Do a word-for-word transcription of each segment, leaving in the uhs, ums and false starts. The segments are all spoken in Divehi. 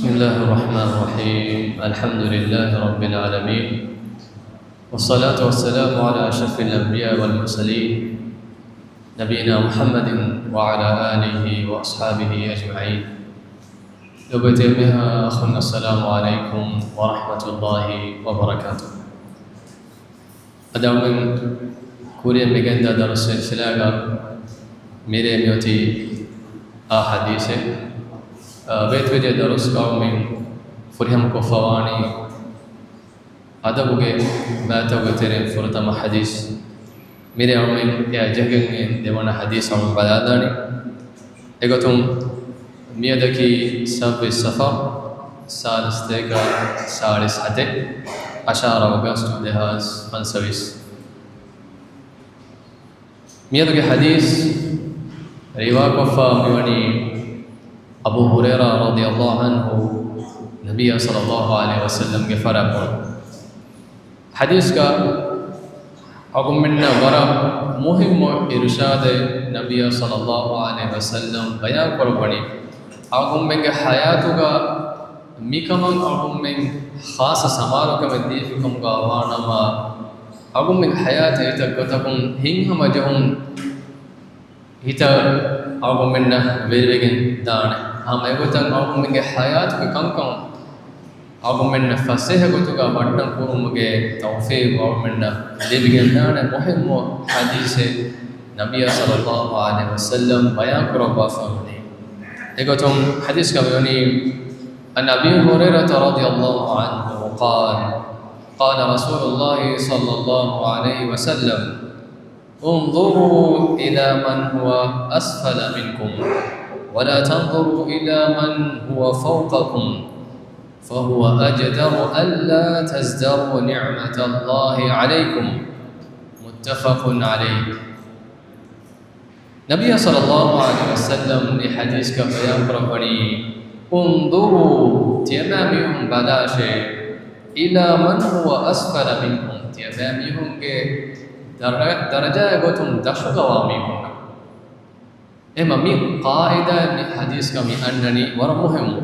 بسم الله الرحمن الرحيم. الحمد لله رب العالمين. والصلاة والسلام على أشرف الأنبياء والمرسلين. نبينا محمد وعلى آله وأصحابه أجمعين. ލޮބުވެތި އެންމެހާ އަޚުން، السلام عليكم ورحمة الله وبركاته. އަދި އަޅުމެން ކުރިޔަށް މިގެންދާ ދަރުސް ސިލްސިލާގަ މިރޭ މިއޮތީ އާ ޙަދީޘެއް. އާ، ބޭތުވެދިޔަ ދަރުސްގަ އަޅުމެން ފުރިހަމަ ކޮށްފަވާނީ އަދަބުގެ ބައިތަކުގެ ތެރެއިން ފުރަތަމަ ޙަދީޘް. މިރޭ އަޅުމެން އެއާ ޖެހިގެން ދެވަނަ ޙަދީޘް އަޅުމެން ބަލާލާނީ. އެގޮތުން މިއަދަކީ ސައްބީސް ސަފަރު، ސާޅީސް ސަތޭކަ ސާޅީސް ހަތެއް، އަށާރަ އޮގަސްޓު ދެހާސް ފަންސަވީސް. މިއަދުގެ ޙަދީޘް ރިވާކޮށްފަ މިވަނީ އަބޫ ހުރައިރާ ރަޟިޔަﷲ ޢަންހު، ނަބިއްޔާ ޞައްލަﷲ ޢަލައިހި ވަސައްލަމްގެ ފަރާތުން. ޙަދީޘްގަ އަޅުގަނޑުމެންނަށް ވަރަށް މުހިއްމު އިރުޝާދެއް ނަބިއްޔާ ޞައްލަﷲ ޢަލައިހި ވަސައްލަމް ބަޔާން ކުރައްވަނީ، އަޅުގަނޑުމެންގެ ޙަޔާތުގަ މިކަމަށް އަޅުގަނޑުމެން ޚާއްޞަ ސަމާލުކަމެއް ދީފިކަމުގަ ވާނަމަ، އަޅުގަނޑުމެންގެ ޙަޔާތަށް އެތައް ގޮތަކުން ހިތްހަމަޖެހުން ހިތަށް އަޅުގަނޑުމެންނަށް ވެރިވެގެން ދާނެ. ހަމަ އެގޮތަށް އަޅުގަނޑުމެންގެ ޙަޔާތުގެ ކަންކަން އަޅުގަނޑުމެންނަށް ފަސޭހަ ގޮތުގަ ވައްޓަން ކުރުމުގެ ތައުފީޤު އަޅުގަނޑުމެންނަށް ލިބިގެންދާނެ. މުހިއްމު ޙަދީޘެއް ނަބިއްޔާ ޞައްލަﷲ ޢަލައިހި ވަސައްލަމް ބަޔާން ކުރައްވާފަ ވަނީ. އެގޮތުން ޙަދީޘްގަ މިވަނީ، عن أبي هريرة رضي الله عنه قال، قال رسول الله صلى الله عليه وسلم، انظروا إلى من هو أسفل منكم، ولا تنظروا إلى من هو فوقكم، فهو أجدر ألا تزدروا نعمة الله عليكم. متفق عليه. ނަބިއްޔާ ޞައްލަﷲ ޢަލައިހި ވަސައްލަމް މި ޙަދީޘްގަ ބަޔާން ކުރައްވަނީ، انظروا، ތިޔަބައިމީހުން ބަލާށޭ، إلى من هو أسفل منكم، ތިޔަބައިމީހުންގެ ދަރަ-، ދަރަޖާއެއް ގޮތުން ދަށުގަވާ މީހުންނަށް. އެހެންމަ މި ޤާޢިދާ މި ޙަދީޘްގަ މި އަންނަނީ ވަރަށް މުހިއްމު.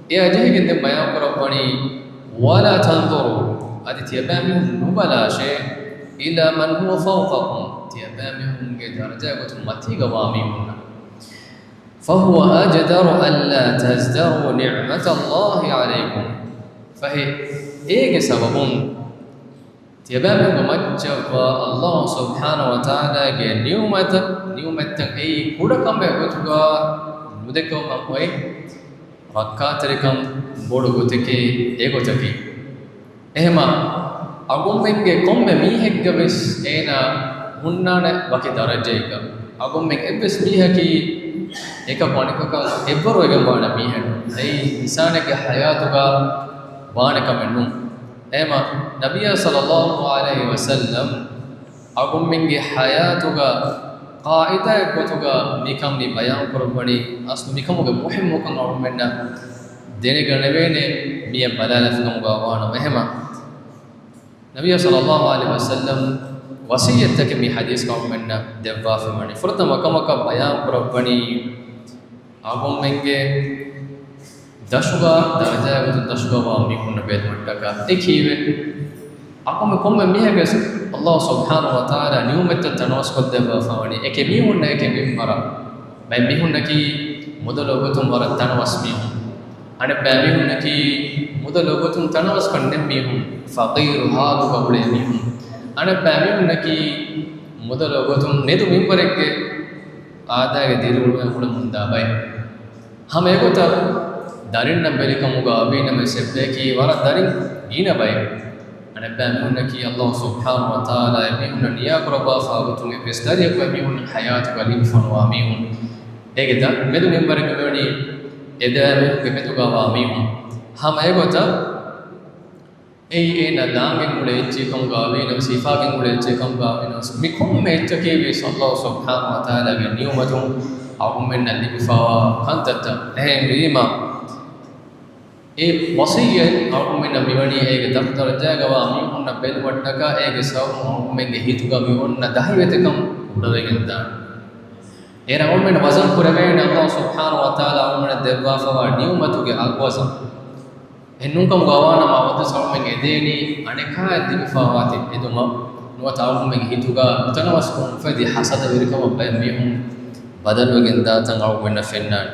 އެއާ ޖެހިގެން ދެން ބަޔާން ކުރައްވަނީ، ولا تنظروا، އަދި ތިޔަބައިމީހުން ނުބަލާށޭ، إلى من هو فوقكم، ތިޔަބައިމީހުންގެ ދަރަޖާގޮތުން މަތީގަވާ މީހުންނަށް. فهو أجدر ألا تزدروا نعمة الله عليكم. ފަހެ، އޭގެ ސަބަބުން ތިޔަބައިމީހުންގެ މައްޗަށްވާ ﷲ ސުބްޙާނަހޫ ވަތަޢާލާގެ ނިޢުމަތަށް، ނިޢުމަތްތައް އެއީ ކުޑަކަމެއް ގޮތުގަ ނުދެކެވުމަށް އޮތް ރައްކާތެރިކަން ބޮޑު ގޮތެކޭ އެގޮތަކީ. އެހެމަ އަގުންމެންގެ ކޮންމެ މީހެއްގަ ވެސް އޭނާ ހުންނާނެ ވަކި ދަރަޖައެއްގަ. އަގުންމެން އެއްވެސް މީހަކީ އެކަކު އަނެކަކަށް އެއްވަރުވެގެން ވާނެ މީހެއް ނޫން. އެއީ އިންސާނެއްގެ ޙަޔާތުގަ ވާނެ ކަމެއް ނޫން. އެހެމަ ނަބިއްޔާ ޞައްލަﷲ ޢަލައިހި ވަސައްލަމް އަގުންމެންގެ ޙަޔާތުގަ ޤާޢިދާއެއް ގޮތުގަ މިކަން މި ބަޔާން ކުރައްވަނީ، އަސްލު މިކަމުގެ މުހިއްމުކަން އަޅުގަނޑުމެންނަށް ދެނެގަނެވޭނެ މިއަށް ބަލާލަފިކަމުގަ ވާނަމަ. އެހެމަ ނަބިއްޔާ ޞައްލަﷲ ޢަލައިހި ވަސައްލަމް ވަޞިއްޔަތްތަކެއް މި ޙަދީޘްގަ އަޅުގަނޑުމެންނަށް ދެއްވާފަ ވަނީ. ފުރަތަމަ ކަމަކަށް ބަޔާން ކުރައްވަނީ، އަގުންމެންގެ ދަށުގަ ދަރަޖާގެ ގޮތުން ދަށުގަވާ މީހުންނަށް ބެލުމަށްޓަކާ އެކީވެ. އަގުންމެ ކޮންމެ މީހެއްގެ ވެސް ﷲ ސުބްޙާނަހޫ ވަތަޢާލާ ނިޢުމަތްތައް ތަނަވަސްކޮށްދެއްވާފަ ވަނީ އެކެއް މީހުންނަށް އެކެއް މިންވަރަށް. ބައެއް މީހުންނަކީ މުދަލު ގޮތުން ވަރަށް ތަނަވަސް މީހުން. އަނެއްބައި މީހުންނަކީ މުދަލު ގޮތުން ތަނަވަސްކަން ނެތް މީހުން، ފަޤީރު ޙާލުގަ އުޅޭ މީހުން. އަނެއްބައި މީހުންނަކީ މުދަލު ގޮތުން ނެދު މިންވަރެއްގެ އާދައިގެ ދިރިއުޅުމެއް އުޅެމުންދާ ބައެއް. ހަމަ އެގޮތަށް ދަރިންނަށް ބެލިކަމުގަ ވީނަމަވެސް އެއްބަޔަކީ ވަރަށް ދަރިން ގިނަ ބައެއް. އަނެއްބައި މީހުންނަކީ ﷲ ސުބްޙާނަހޫ ވަތަޢާލާ އެމީހުންނަށް ނިޔާކުރައްވާފާ ގޮތުން އެއްވެސް ދަރިއަކު އެމީހުންނަށް ޙަޔާތުގަ ލިބިފަނުވާ މީހުން. އޭގެ ދަށް މެދު މިންވަރެއްގަ މިވަނީ އެއްބައިމީހުންގެ މެދުގަވާ މީހުން. ހަމަ އެގޮތަށް އެއީ އޭނާ ލާނގެން އުޅޭ އެއްޗެއް ކަމުގަ ވީނަމަވެސް، ހިފާގެން އުޅޭ އެއްޗެއް ކަމުގަ ވީނަމަވެސް، މި ކޮންމެ އެއްޗަކީ ވެސް ﷲ ސުބްޙާނަހޫ ވަތަޢާލާގެ ނިޢުމަތުން އަޅުގަނޑުމެންނަށް ލިބިފައިވާ ކަންތައްތައް. އެހެންވީމަ، އެ ވަޞިއްޔަތް އަޅުގަނޑުމެންނަށް މިވަނީ އޭގެ ދަށު ދަރަޖާގަވާ މީހުންނަށް ބެލުމަށްޓަކާ އޭގެ ސަބަބުން އަޅުގަނޑުމެންގެ ހިތުގަ މި އޮންނަ ދަހިވެތިކަން ކުޑަވެގެންދާނެ. އޭރަށް އަޅުގަނޑުމެން ވަޒަން ކުރެވޭނެ ﷲ ސުބްޙާނަހޫ ވަތަޢާލާ އަޅުގަނޑުމެންނަށް ދެއްވާފައިވާ ނިޢުމަތުގެ އަގުވަޒަން. އެހެންނޫންކަމުގަ އަވާނަމަ އަވަދުސަމަމެން އެދޭނީ އަނެކާއަށް ދިގުފާވާތި އެދުމަށް ނުވަތަ އަޅުގަނޑުމެންގެ ހިތުގަ ނުތަނަވަސްކަން އުފެދި ހަސަދަވެރިކަމަށް ބައެއް މީހުން ބަދަލުވެގެން ދާތަން އަޅުގަނޑަށް ފެންނާނެ.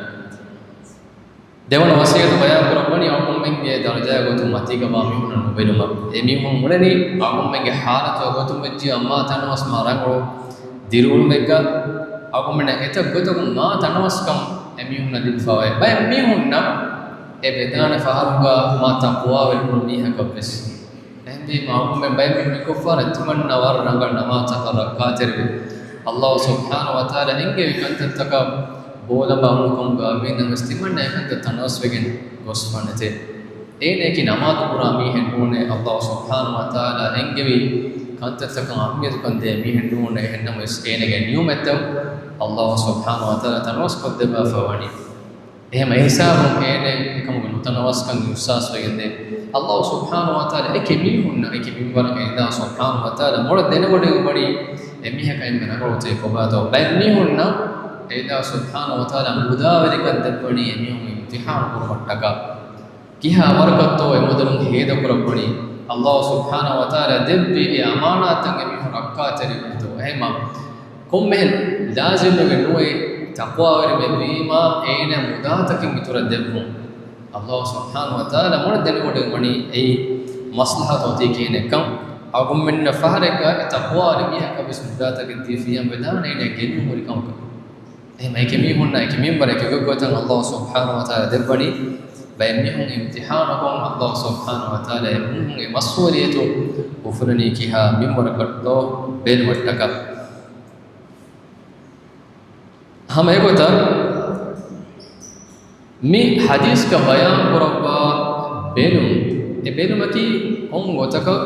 ދެވަނަ ވަސިއްޔަތު ބަޔާން ކުރައްވަނީ އަޅުގަނޑުމެންގެ ދަރަޖާގެ ގޮތުން މަތީގަވާ މީހުންނަށް ނުބެލުމަށް. އެ މީހުން އުޅެނީ އަޅުގަނޑުމެންގެ ހާލަތުގެ ގޮތުން ވެއްޖެ މާ ތަނަވަސް މާ ރަނގަޅު ދިރިއުޅުމެއްގަ އަޅުގަނޑުމެންނަށް އެތައް ގޮތަކުން މާ ތަނަވަސްކަން އެ މީހުންނަށް ލިބިފަވޭ. ބައެއް މީހުންނަށް އެ ވެދާނެ ފަހަރުގަ މާ ތަޤްވާވެރި ނޫން މީހަކަށް ވެސް. އެހެންވީމަ އަޅުގަނޑުމެން ބައެއް މީހުން ކޮށްފާނެ ތިމަންނަ ވަރަށް ރަނގަޅަށް ނަމާދުތަކަށް ރައްކާތެރިވެ، ﷲ ސުބްޙާނަހޫ ވަތަޢާލާ އެންގެވި ކަންތައްތަކަށް ބޯލަބާ ހުންނަ ކަމުގަ ވީނަމަވެސް ތިމަންނަ އެކަންތައް ތަނަވަސްވެގެން ގޮސްފާނެތެ. އޭނައަކީ ނަމާދު ކުރާ މީހެއް ނޫނޭ، ﷲ ސުބްޙާނަހޫ ވަތަޢާލާ އެންގެވި ކަންތައްތަކަށް އަހައްމިޔަތުކަން ދޭ މީހެއް ނޫނޭ. އެހެންނަމަވެސް އޭނަގެ ނިޢުމަތްތައް ﷲ ސުބްޙާނަހޫ ވަތަޢާލާ ތަނަވަސްކޮށްދެއްވާފަ ވަނީ. އެހެން އެހިސާބުން އޭނަ އެކަމުގެ ނުތަނަވަސްކަން އިޙްސާސްވެގެންދޭ. ﷲ ސުބްޙާނަހޫ ވަތަޢާލާ އެކި މީހުންނަށް އެކި މިންވަރަކަށް އެ ﷲ ސުބްޙާނަހޫ ވަތަޢާލާ މޮޅަށް ދެނެވޮޑިގެން ވަނީ އެ މީހަކަށް އެންމެ ރަނގަޅު ގޮތެއް ކޮބާތޯ. ބައެއް މީހުންނަށް އެ ﷲ ސުބްޙާނަހޫ ވަތަޢާލާ މުދާވެރިކަން ދެއްވަނީ އެ މީހުން އިމްތިޙާނު ކުރުމަށްޓަކާ. ކިހާ ވަރަކަށްތޯ އެ މުދަލުން ހޭދަކުރައްވަނީ؟ ﷲ ސުބްޙާނަހޫ ވަތަޢާލާ ދެއްވި އެ އަމާނާތްތައް އެ މީހުން ރައްކާތެރިވެންތޯ؟ އެހެމަ ކޮންމެހެން ލާޒިމެއް ނުވޭ ތަޤްވާވެރިމެއް ވީމާ އޭނަ މުދާތަކިން އިތުރަށް ދެއްވުން. ﷲ ސުބްޙާނަހޫ ވަތަޢާލާ މޮޅަށް ދެނެވޮޑިގެން ވަނީ އެއީ މަޞްލަޙަތު އޮތީ ކިހިނެއްކަން. އަޅުގަނޑުމެންނަށް ފަހަރެއްގަ އެ ތަޤްވާވެރި މީހަކަށް ވެސް މުދާތަކެއް ދީފިއްޔާ ވެދާނެ އޭނަ ގެންނަ ހުރި ކަމަކަށް. އެހެމަ އެކި މީހުންނަށް އެކި މިންވަރެއް އެކި ގޮތްގޮތަށް ﷲ ސުބްޙާނަހޫ ވަތަޢާލާ ދެއްވަނީ. ބައެއް މީހުން އިމްތިޙާނަކުން ﷲ ސުބްޙާނަހޫ ވަތަޢާލާ އެ މީހުން އެ މަސްއޫލިއްޔަތު އުފުލަނީ ކިހާ މިންވަރަކަށްތޯ ބޭނުމަށްޓަކާ. ހަމަ އެގޮތަށް މި ޙަދީޘްގަ ބަޔާން ކުރައްވާ ބެލުން، އެ ބެލުމަކީ ކޮން ގޮތަކަށް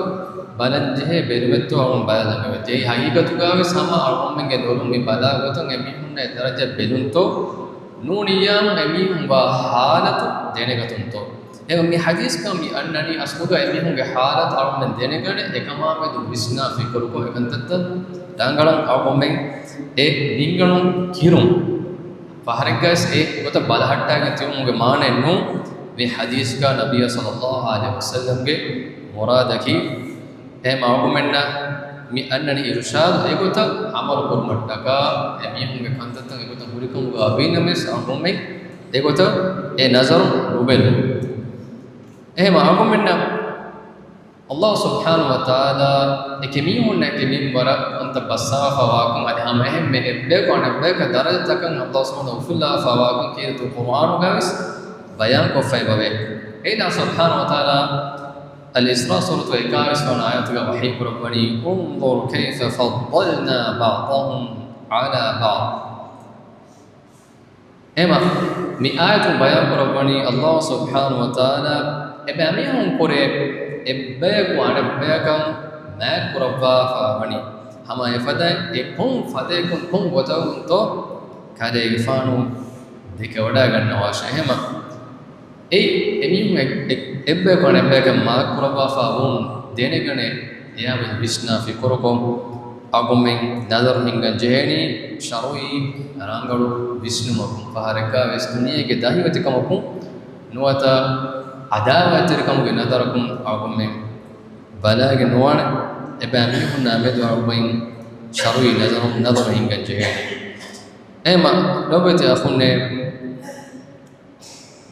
ބަލަންޖެހޭ ބެލުމެއްތޯ އަޅުގަނޑު ބަލާލަން އެބަޖެހޭ. އެއީ ޙަޤީޤަތުގަވެސް ހަމަ އަޅުގަނޑުމެންގެ ލޮލުން މި ބަލާ ގޮތުން އެ މީހުންނަށް އެ ދަރަޖަ ބެލުންތޯ ނޫނިއްޔާމު އެ މީހުން ވާ ޙާލަތު ދެނެގަތުންތޯ. އެ މި ޙަދީޘްގަ މި އަންނަނީ އަސްލުގަ އެ މީހުންގެ ޙާލަތު އަޅުގަނޑު ދެނެގަނެ އެކަމާމެދު ވިސްނާ ފިކުރުކޮށް އެކަންތައްތައް ރަނގަޅަށް އަޅުގަނޑުމެން އެ ނިންގަނުން ކިރުން. ފަހަރެއްގަވެސް އެ ގޮތަށް ބަލަހައްޓާގެން ތިބުމުގެ މާނައެއް ނޫން. މި ޙަދީޘްގަ ނަބިއްޔާ ޞައްލައްލާހު ޢަލައިހި ވަސައްލަމްގެ މުރާދަކީ އެހެމަ އަޅުގަނޑުމެންނަށް މި އަންނަނީ އިރުޝާދު އެގޮތަށް ޢަމަލު ކުރުމަށްޓަކާ އެ މީހުންގެ ކަންތައްތައް އެގޮތަށް ހުރިކަމުގަ ވީނަމަވެސް އަޅުގަނޑުމެން އެގޮތަށް އެ ނަޒަރު ނުބެލުން. އެހެމަ އަޅުގަނޑުމެންނަށް ﷲ ސުބްޙާނަހޫ ވަތަޢާލާ އެކި މީހުންނަށް އެކި މިންވަރަށް ކަންތައް ބައްސަވާފަވާކަން އަދި ހަމައެހެންމެ އެއްބަޔަކު އަނެއްބަޔަކަށް ދަރަޖަތަކަށް ﷲ ސުބްޙާނަހޫ އުފުއްލާފަވާކަން ކީރިތި ޤުރްއާނުގަވެސް ބަޔާންކޮށްފައިވަވޭ. ﷲ ސުބްޙާނަހޫ ވަތަޢާލާ އަލް އިސްރާ ސޫރަތުގެ އެކާވީސް ވަނަ އާޔަތުގަ ވަޙީ ކުރައްވަނީ، انظر كيف فضلنا بعضهم على بعض. އެހެމަ މި އާޔަތުން ބަޔާން ކުރައްވަނީ ﷲ ސުބްޙާނަހޫ ވަތަޢާލާ އެބައިމީހުން ކުރެ އެއްބަޔަކު އަނެއްބަޔަކަށް މާތް ކުރައްވާފަ ވަނީ. ހަމަ އެފަދައިން އެ ކޮން ފަދައަކުން ކޮން ގޮތަކުންތޯ ކަލޭގެފާނު ދެކެވަޑައިގަންނަވާށޭ. އެހެމަ އެއީ އެމީހުން އެ، އެ، އެއްބަޔަކު އަނެއްބަޔަކަށް މާތް ކުރައްވާފަ ވުން ދެނެގަނެ، އެޔާ ވެސް ވިސްނާ ފިކުރުކޮށް، އަޅުގަނޑުމެން ނަޒަރު ހިންގަން ޖެހޭނީ ޝަރުޢީ ރަނގަޅު ވިސްނުމަކުން. ފަހަރެއްގަ ވެސް ދުނިޔޭގެ ދަހިވެތިކަމަކުން ނުވަތަ ޢަދާވާތްތެރިކަމުގެ ނަޒަރަކުން އަޅުގަނޑުމެން ބަލާގެން ނުވާނެ. އެބައި މީހުންނާ މެދު އަޅުގަނޑުމެން ޝަރުޢީ ނަޒަރު، ނަޒަރު ހިންގަން ޖެހޭނީ. އެހެމަ ލޮބުވެތި އަޚުންނޭ،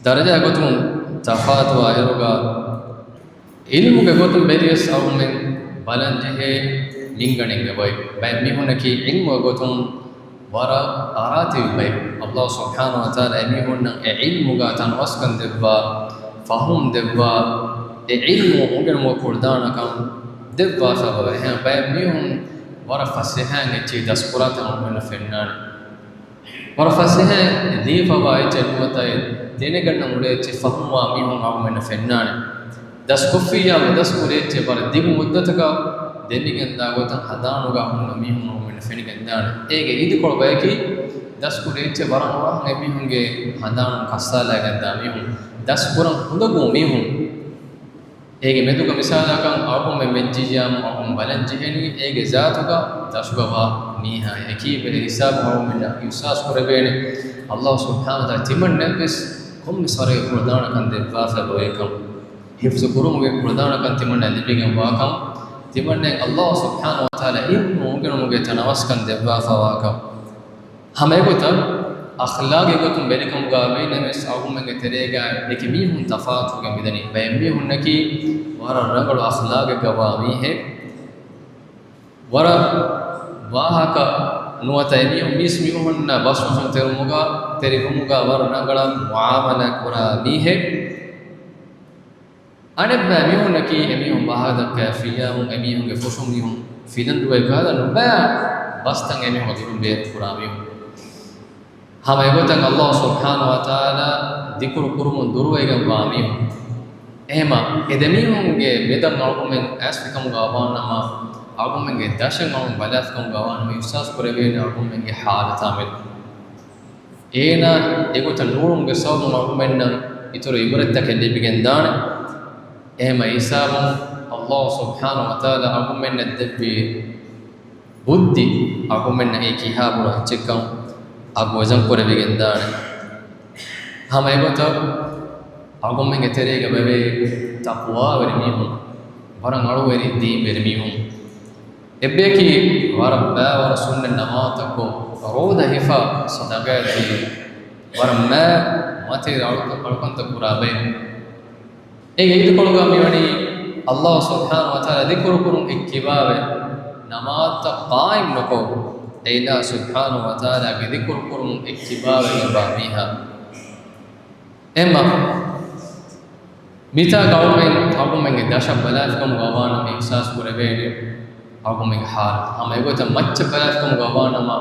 ދަރަޖާ ގޮތުން ތަފާތުވާ އިރުގަ، ޢިލްމުގެ ގޮތުން ބެލިޔަސް އަޅުގަނޑުމެން ބަލަން ޖެހޭ ނިންގަނެއްގެ ބައެއް. ބައެއް މީހުންނަކީ ޢިލްމުގެ ގޮތުން ވަރަށް އަރާތިވި ބައެއް. ﷲ ސުބްޙާނަހޫ ވަތަޢާލާ އެމީހުންނަށް އެ ޢިލްމުގަ ތަނަވަސްކަން ދެއްވާ، ފަހުމް ދެއްވާ، އެ ޢިލްމު އުނގެނުމަށް ކުޅަދާނަކަން ދެއްވާފަ އެބަވޭ. އެހެން ބައެއް މީހުން ވަރަށް ފަސޭހައިން އެއްޗެހި ދަސްކުރާތަން އަޅުގަނޑުމެންނަށް ފެންނާނެ. ވަރަށް ފަސޭހައިން ލިޔެފަވާ އެއްޗެއް ނުވަތަ ދެނެގަންނަ މުޅޭ އެއްޗެއް ފަހުމްވާ މީހުން އަޅުގަނޑުމެންނަށް ފެންނާނެ. ދަސްކޮށްފިއްޔާ މި ދަސްކުރި އެއްޗެއް ވަރަށް ދިގު މުއްދަތަކަށް ދެމިގެންދާ ގޮތަށް ހަނދާނުގަ ހުންނަ މީހުން އަޅުގަނޑުމެންނަށް ފެނިގެންދާނެ. އޭގެ އިދިކޮޅު ބަޔަކީ ދަސްކުރި އެއްޗެއް ވަރަށް ވަރަށް އެމީހުންގެ ހަނދާނުން ކައްސާލައިގެންދާ މީހުން، ދަސްކުރަން ހުނދަގޫ މީހުން. އޭގެ މެދުގަ މިސާލަކަށް އަޅުގަނޑުމެން ވެއްޖިއްޔާމު އަޅުގަނޑު ބަލަން ޖެހެނީ އޭގެ ޒާތުގަ ދަށުގަ ވާ މީހާ އެކީ އެ ހިސާބު އަޅުގަނޑުމެންނަށް އިޙްސާސް ކުރެވޭނެ. ﷲ ސުބްޙާނަހޫ ވަތަޢާލާ ތިމަންނައަށްވެސް ކޮންމެސް ވަރެއްގެ ކުޅަދާނަކަން ދެއްވާފަ އެބައޮތްކަން. ހިފްޒު ކުރުމުގެ ޕްރޮދާނަކަން ތިމަންނަ ލިބިގެންވާކަމަށް، ތިމަންނައަށް ﷲ ސުބްޙާނަހޫ ވަތަޢާލާ ޢިލްމު އުނގެނުމުގެ ތަނަވަސްކަން ދެއްވާފަވާކަމަށް. ހަމަ އެގޮތަށް އަޚްލާގީ ގޮތުން ވެރިކަމުގަ ވީނަމަވެސް، އަޅުގަނޑުމެންގެ ތެރޭގަ އެކި މީހުން ތަފާތުވެގެން މިދަނީ. ބައެއް މީހުންނަކީ ވަރަށް ރަނގަޅު އަޚްލާގެއްގަ ވާ މީހެއް، ވަރަށް ވާހަކަ ނުވަތަ އެމީހުން މީސް މީހުންނަށް ބަސްފުށުން ތެރުމުގަ، ތެރިވުމުގަ ވަރަށް ރަނގަޅަށް މުޢާމަލާ ކުރާ މީހެއް. އަނެއްބައި މީހުންނަކީ އެމީހުން ވާހަކަ ދައްކާ ފިޔާވުން، އެމީހުންގެ ފުށުން މީހުން ފިލަން ދުވެ ކާލަ ނުބައި ބަސްތައް އެމީހުން ދުރުން ބޭރު ކުރާ މީހުން. ހަމަ އެގޮތަށް ﷲ ސުބްޙާނަހޫ ވަތަޢާލާ ޛިކުރު ކުރުމުން ދުރުވެގެންވާ މީހުން. އެހެމަ އެ ދެމީހުންގެ މެދަށް އަޅުގަނޑުމެން އައިސްފިކަމުގަ ވާނަމަ، އަޅުގަނޑުމެންގެ ދަށަށް އަޅުން ބަލާފިކަމުގަ ވާނަމަ، އިޙްސާސް ކުރެވޭނެ އަޅުގަނޑުމެންގެ ޙާލަތާ މެދު. އޭނާ އެގޮތަށް ނޫޅުމުގެ ސަބަބުން އަޅުގަނޑުމެންނަށް އިތުރު ޢިބްރަތްތަކެއް ލިބިގެންދާނެ. އެހެމަ ހިސާބުން ﷲ ސުބްޙާނަހޫ ވަތަޢާލާ އަޅުގަނޑުމެންނަށް ދެއްވި ބުއްދި އަޅުގަނޑުމެންނަށް އެއީ ކިހާ ބޮޑު އެއްޗެއްކަން އަގު ވަޒަން ކުރެވިގެން ދާނެ. ހަމަ އެގޮތަށް އަޅުގަނޑުމެންގެ ތެރޭގަ ވެވޭ ތަޤްވާވެރި މީހުން، ވަރަށް އަޅުވެރި ދީންވެރި މީހުން. އެއްބަޔަކީ ވަރަށް ބައިވަރު ސުންނަތް ނަމާދުތައްކޮށް، ރޯދަ ހިފާ ޞަދަޤާތް ދީ، ވަރަށް މާތް މަތިވެރި އަޅުކަން، އަޅުކަންތައް ކުރާ ބައެއް. އޭގެ އިރުކޮޅުގަ މިވަނީ ﷲ ސުބްޙާނަހޫ ވަތަޢާލާ ޛިކުރު ކުރުން އެއްކިބާވެ، ނަމާދުތައް ޤާއިމް ނުކޮށް، އެ އިލާހު ސުބްޙާނަހޫ ވަތަޢާލާގެ ޛިކުރު ކުރުން އެއްކިބާވެގެންވާ މީހާ. އެހެމަ މިތާ ޤައުމެއް، ޤައުމެއްގެ ދަށަށް ބަލާފިކަމުގަ ވާނަމަ އިޙްސާސް ކުރެވޭނެ ޤައުމެއްގެ ޙާލަތު. ހަމަ އެގޮތަށް މައްޗަށް ބަލާފިކަމުގަ ވާނަމަ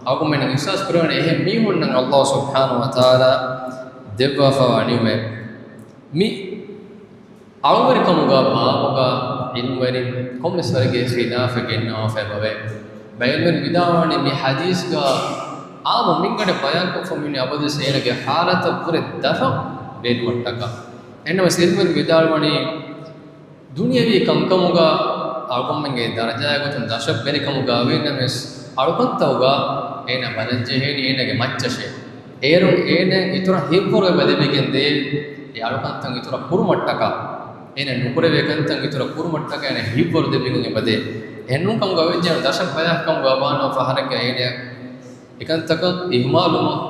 ޤައުމެއް އިޙްސާސް ކުރެވޭނެ އެހެން މީހުންނަށް ﷲ ސުބްޙާނަހޫ ވަތަޢާލާ ދެއްވާފަވާ ނިޢުމަތް. މި އަޅުވެރިކަމުގަ ބާބުގަ ޢިލްމުވެރިން ކޮންމެސް ވަރެއްގެ ޚިލާފެއް ގެންނަވާފައި އެބަވޭ. ބައެއް ޢިލްމުވެރިން ވިދާޅުވަނީ މި ޙަދީޘްގަ އާއްމު މިންގަނޑެއް ބަޔާންކޮށްފަ މިވަނީ އަބަދުވެސް އޭނަގެ ޙާލަތަށް ވުރެ ދަށަށް ބޭނުމަށްޓަކާ. އެހެންނަމަވެސް ޢިލްމުވެރިން ވިދާޅުވަނީ ދުނިޔަވީ ކަންކަމުގަ އަޅުގަނޑުމެންގެ ދަރަޖާގެ ގޮތުން ދަށަށް ވެރިކަމުގަ ވީނަމަވެސް އަޅުކަންތަކުގަ އޭނަ ބަލަންޖެހޭނީ އޭނަގެ މައްޗަށޭ. އޭރުން އޭނަ އިތުރަށް ހިތްވަރު އެބަ ލިބިގެންދޭ، އެ އަޅުކަންތައް އިތުރަށް ކުރުމަށްޓަކާ، އޭނަ ނުކުރެވޭ ކަންތައް އިތުރަށް ކުރުމަށްޓަކާ އޭނަ ހިތްވަރު ލިބިގެން އެބަދޭ. އެހެންނޫންކަމުގަ ވެއްޖެއްޔާ ދަށަށް ބަލާފިކަމުގަ ވާނަމަ ފަހަރެއްގަ އޭނަ އެކަންތަކަށް އިހުމާލުވުމަށް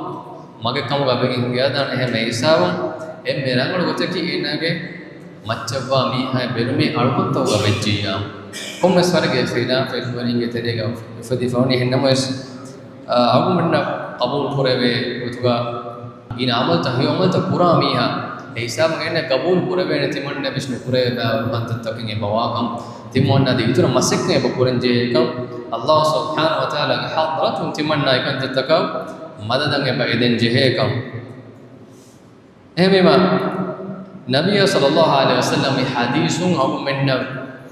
މަގެއް ކަމުގަ ވެގެން ހިނގައިދާނެ. އެހެން މި ހިސާބުން އެންމެ ރަނގަޅު ގޮތަކީ އޭނާގެ މައްޗަށްވާ މީހާއަށް ބެލުމޭ އަޅުކަންތަކުގަ ވެއްޖިއްޔާ. ކޮންމެސް ވަރެއްގެ ޚިލާފަށް ޢިލްމުވެރިންގެ ތެރޭގަ އުފެދިފަ ވަނީ. އެހެންނަމަވެސް، އަ، އަޅުގަނޑުމެންނަށް ޤަބޫލު ކުރެވޭ ގޮތުގަ ގިނަ ޢަމަލުތައް، ހެޔޮ ޢަމަލުތައް ކުރާ މީހާ އެ ހިސާބުން އޭނަ ޤަބޫލު ކުރެވޭނެ، ތިމަންނަ ވެސް ނުކުރެވޭ ބައިވަރު ކަންތައްތަކެއް އެބަ ވާކަން، ތިމަންނަ އަދި އިތުރަށް މަސައްކަތް އެބަ ކުރަން ޖެހޭކަން، ﷲ ސުބްޙާނަހޫ ވަތަޢާލާގެ ޙަޟްރަތުން ތިމަންނަ އެކަންތައްތަކަށް މަދަދަށް އެބަ އެދެން ޖެހޭކަން. އެހެންވީމަ، ނަބިއްޔާ ޞައްލައްލާހު ޢަލައިހި ވަސައްލަމް މި ޙަދީޘުން އަޅުގަނޑުމެންނަށް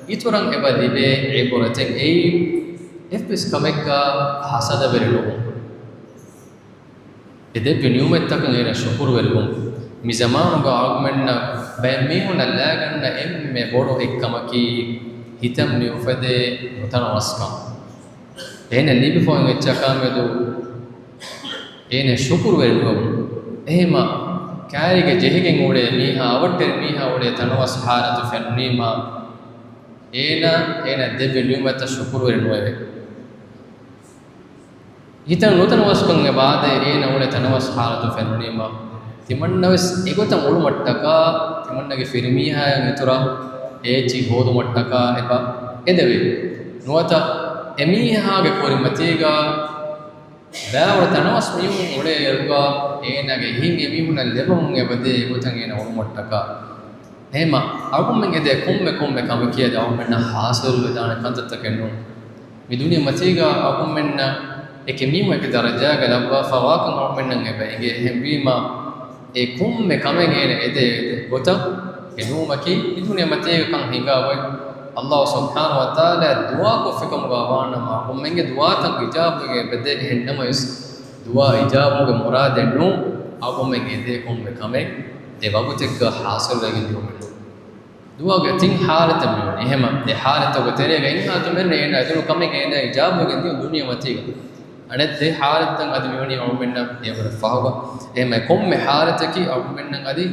އިތުރަށް އެބަ ލިބޭ ޢިބްރަތެއް އެއީ، އެއްވެސް ކަމެއްގަ ހަސަދަވެރި ނުވުން. އެ ދެއްވި ނިޢުމަތްތަކަށް އޭނަ ޝުކުރުވެރިވުން. މި ޒަމާނުގަ އަޅުގަނޑުމެންނަށް ބައެއް މީހުންނަށް ލާގަންނަ އެންމެ ބޮޑު އެއްކަމަކީ، ހިތަށް މި އުފެދޭ ނުތަނަވަސްކަން. އޭނަ ލިބިފައި އޮތް އެއްޗަކާމެދު އޭނަ ޝުކުރުވެރި ނުވެވުން. އެހެމަ ކާރީގަ ޖެހިގެން އުޅޭ މީހާ، އަވަށްޓެރި މީހާ އުޅޭ ތަނަވަސް ޙާލަތު ފެނުނީމަ، އޭނަ، އޭނަ ދެއްވި ނިޢުމަތަށް ޝުކުރުވެރި ނުވެވޭ. ހިތަށް ނުތަނަވަސްކަން އެބަ އާދޭ، އޭނަ އުޅޭ ތަނަވަސް ޙާލަތު ފެނުނީމަ، ތިމަންނަވެސް އެގޮތަށް އުޅުމަށްޓަކާ، ތިމަންނަގެ ފިރިމީހާއަށް އިތުރަށް އޭޗި ހޯދުމަށްޓަކާ އެބަ އެދެވޭ. ނުވަތަ އެމީހާގެ ކުރިމަތީގަ ބައިވަރު ތަނަވަސް މީހުން އުޅޭ އިރުގަ އޭނާގެ ހިތް އެމީހުންނަށް ލެބަމުން އެބަދޭ އެގޮތަށް އޭނަ އުޅުމަށްޓަކާ. އެހެމަ އަޅުގަނޑުމެން އެދޭ ކޮންމެ ކޮންމެ ކަމަކީ އަދި އަޅުގަނޑުމެންނަށް ޙާޞިލުވެދާނެ ކަންތައްތަކެއް ނޫން. މި ދުނިޔެ މަތީގަ އަޅުގަނޑުމެންނަށް އެކި މީހުން އެކި ދަރަޖާގަ ލައްވާފަ ވާކަން އަޅުގަނޑުމެންނަށް އެބަ އެނގޭ. އެހެންވީމަ، އެ ކޮންމެ ކަމެއް އޭނަ އެދޭ އެދޭ ގޮތަށް އެ ނުވުމަކީ، މި ދުނިޔެ މަތީގަ ކަން ހިނގާ އޮތް، ﷲ ސުބްޙާނަހޫ ވަތަޢާލާ ދުޢާ ކޮށްފިކަމުގަ ވާނަމަ، އަޅުގަނޑުމެންގެ ދުޢާތައް އިޖާބަވެގެން އެބަދޭ. އެހެންނަމަވެސް، ދުޢާ އިޖާބަވުމުގެ މުރާދެއް ނޫން، އަޅުގަނޑުމެން އެދޭ ކޮންމެ ކަމެއް އެ ވަގުތެއްގަ ޙާޞިލުވެގެން ދިޔުމެއް ނޫން. ދުޢާގެ ތިން ޙާލަތެއް މިވަނީ. އެހެމަ އެ ޙާލަތުގެ ތެރޭގަ އިން ޙާލަތު މެންނަ އޭނަ އެދުނު ކަމެއް އޭނަ އިޖާބަވެގެން ދިޔުން ދުނިޔެ މަތީގަ. އަނެއް ދެ ޙާލަތްތައް އަދި މިވަނީ އަޅުގަނޑުމެންނަށް އެވަރަށް ފަހުގަ. އެހެމަ ކޮންމެ ޙާލަތަކީ އަޅުގަނޑުމެންނަށް އަދި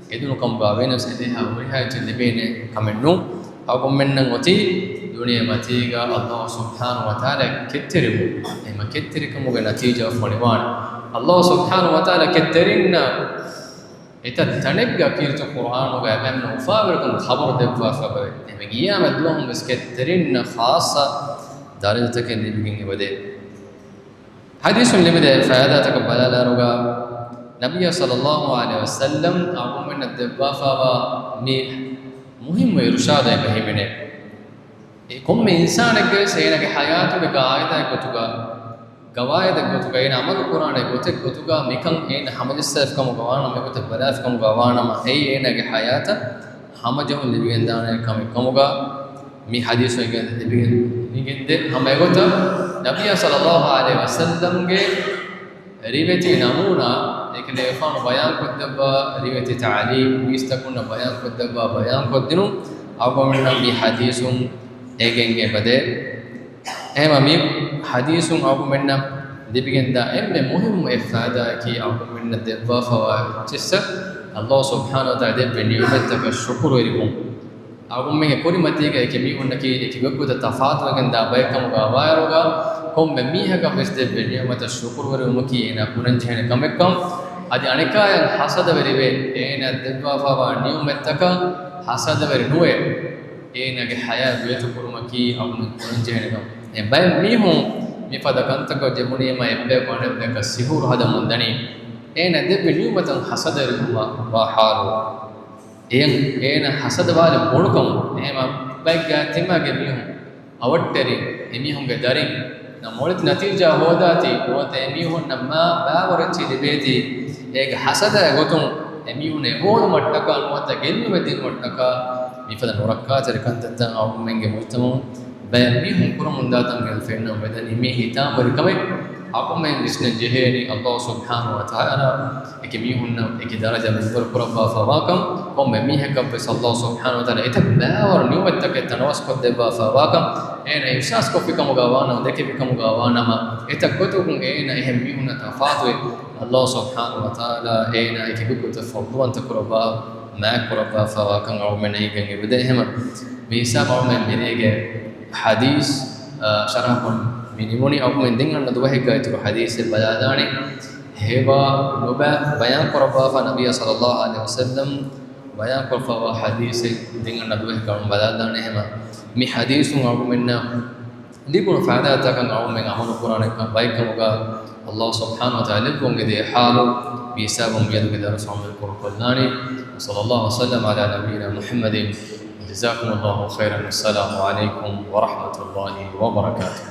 އެދުނު ކަމުގަ ވެސް އެދޭހާ ހުރިހާ އެއްޗެއް ލިބޭނެ ކަމެއް ނޫން. އަޅުގަނޑުމެންނަށް އޮތީ ދުނިޔެ މަތީގަ ﷲ ސުބްޙާނަހޫ ވަތަޢާލާ ކެތްތެރިވުން. އެހެން ކެތްތެރިކަމުގެ ނަތީޖާ ފޮނިވާނެ. ﷲ ސުބްޙާނަހޫ ވަތަޢާލާ ކެތްތެރިންނަށް އެތައް ތަނެއްގަ ކީރިތި ޤުރްއާނުގަ އެމެންނަށް އުފާވެރިކަން ޚަބަރު ދެއްވާފަ އެބަވޭ. އެހެންވެ ޤިޔާމަތް ދުވަހުން ވެސް ކެތްތެރިންނަށް ޚާއްޞަ ދަރަޖަތަކެއް ލިބިގެން އެބަދޭ. ޙަދީޘުން ލިބިދޭ ފައިދާތަކަށް ބަލާލާއިރުގަ، ނަބިއްޔާ ޞައްލައްލާހު ޢަލައިހި ވަސައްލަމް އަޅުގަނޑުމެންނަށް ދެއްވާފައިވާ މި މުހިއްމު އިރުޝާދެއް އެބަ ހިމެނޭ. އެ ކޮންމެ އިންސާނެއްގެ ވެސް އޭނާގެ ޙަޔާތުގެ ޤާޢިދާއެއް ގޮތުގަ، ޤަވާޢިދެއް ގޮތުގަ، އޭނާ ޢަމަލު ކުރާނެ ގޮތެއް ގޮތުގަ މިކަން އޭނާ ހަމަޖައްސާފިކަމުގަ ވާނަމަ، އެގޮތަށް ބަލާފިކަމުގަ ވާނަމަ، އެއީ އޭނާގެ ޙަޔާތަށް ހަމަޖެހުން ލިބިގެންދާނެ ކަމެއް ކަމުގަ މި ޙަދީޘު އެނގިގެންދޭ. ހަމަ އެގޮތަށް ނަބިއްޔާ ޞައްލައްލާހު ޢަލައިހި ވަސައްލަމްގެ ރިވެތި ނަމޫނާ، އެކަލޭގެފާނު ބަޔާންކޮށްދެއްވާ ރިވެތި ތަޢުލީމް، މީސްތަކުންނަށް ބަޔާންކޮށްދެއްވާ ބަޔާންކޮށްދިނުން، އަޅުގަނޑުމެންނަށް މި ޙަދީޘުން އެނގިގެން އެބަދޭ. އެހެންވީމަ މި ޙަދީޘުން އަޅުގަނޑުމެންނަށް ލިބިގެންދާ އެންމެ މުހިއްމު އެއް ފައިދާއަކީ، އަޅުގަނޑުމެންނަށް ދެއްވާފައިވާ އެއްޗިއްސަށް ﷲ ސުބްޙާނަހޫ ވަތަޢާލާ ދެއްވި ނިޢުމަތްތަކަށް ޝުކުރުވެރިވުން. އަޅުގަނޑުމެންގެ ކުރިމަތީގަ އެކި މީހުންނަކީ އެކި ގޮތްގޮތަށް ތަފާތުވެގެންދާ ބައެއް ކަމުގަ ވާއިރުގަ، ކޮންމެ މީހަކަށް ވެސް ދެއްވި ނިޢުމަތަށް ޝުކުރުވެރިވުމަކީ އޭނާ ކުރަންޖެހޭނެ ކަމެއްކަން، އަދި އަނެކާޔަށް ޙަސަދަވެރިވެ، އޭނާ ދެއްވާފައިވާ ނިޢުމަތްތަކަށް ޙަސަދަވެރި ނުވެ، އޭނާގެ ޙަޔާތް ގޮތުކުރުމަކީ އަޅުގަނޑު ކުރަންޖެހޭނެ ކަމެއް. އެ ބައެއް މީހުން މިފަދަ ކަންތަކަށް ޖެހުނީމަ އެއްބަޔަކު އަނެއްބަޔަކަށް ސިޙުރު ހަދަމުން ދަނީ، އޭނާ ދެއްވި ނިޢުމަތަށް ޙަސަދަވެރިވުމަށް ވާ ޙާލު. އެޔަށް އޭނާ ޙަސަދަވާލެއް ބޮޑުކަމުން. އެހެންވީމަ ބައެއްގާ ތިމާގެ މީހުން އަވަށްޓެރި އެމީހުންގެ ދަރިން ނަމަ މޮޅެތި ނަތީޖާ ހޯދާތީ، ނުވަތަ އެމީހުންނަށް މާ ބާވަރެއްޗި ލިބޭތީ، އޭގެ ޙަސަދާ ގޮތުން އެމީހުން އެހޯދުމަށްޓަކާ ނުވަތަ ގެއްލުމެއް ދިނުމަށްޓަކާ މިފަދަ ނުރައްކާތެރި ކަންތައްތައް އަޅުގަނޑުމެންގެ މުޖްތަމަޢުން ބައެއް މީހުން ކުރަމުންދާތަން ފެންނަން ވެދަނީ. މީ ހިތާމަވެރި ކަމެއް. އަޅުގަނޑުމެން ވިސްނަން ޖެހޭނީ ﷲ ސުބްޙާނަހޫ ވަތަޢާލާ އެކި މީހުންނަށް އެކި ދަރަޖަ މިންވަރު ކުރައްވާފައިވާކަން، ކޮންމެ މީހަކަށްވެސް ﷲ ސުބްޙާނަހޫ ވަތަޢާލާ އެތައް ބާވަރު ނިޢުމަތްތަކެއް ތަނަވަސްކޮށްދެއްވާފައިވާކަން އޭނާ އިޙްސާސްކޮށްފިކަމުގަ ވާނަމަ، ދެކެފިކަމުގަ ވާނަމަ، އެތައް ގޮތަކުން އޭނާ އެހެން މީހުންނާ ތަފާތުވެ، ﷲ ސުބްޙާނަހޫ ވަތަޢާލާ އޭނާ އެކި ގޮތްގޮތަށް ފަޟްލުވަންތަ ކުރައްވާ، މާތް ކުރައްވާފައިވާކަން އަޅުގަނޑުމެން އެނގިގެން އެބަދޭ. އެހެންވީމަ މި ހިސާބަށް އަޅުގަނޑުމެން މިރޭގެ ޙަދީޘް، އާ، ޝަރަޙަކޮށް މި ނިމުނީ. އަޅުގަނޑުމެން ދެން އަންނަ ދުވަހެއްގަ އިތުރު ޙަދީޘެއް ބަލާލާނެ. ހެޔޮ ނުބައި ބަޔާން ކުރައްވާފަ ނަބިއްޔާ ޞައްލައްލާހު ޢަލައިހި ވަސައްލަމް ބަޔާންކޮށްފައިވާ ޙަދީޘެއް ދެން އަންނަ ދުވަހެއްގަ އަޅުގަނޑު ބަލާލާނެ. އެހެންވީމަ މި ޙަދީޘުން އަޅުގަނޑުމެންނަށް ލިބުނު ފައިދާތަކަށް އަޅުގަނޑުމެން ޢަމަލު ކުރާނެ ބައެއްކަމުގަ ﷲ ސުބްޙާނަހޫ ވަތަޢާލާ ލިބިގެން އެދޭ ޙާލު. މި ހިސާބުން މިއަދުގެ ދަރުސް ޢަމަލު ކުރުކޮށްލާނީ. وصلى الله وسلم على نبينا محمد. جزاكم الله خيرا. السلام عليكم ورحمة الله وبركاته.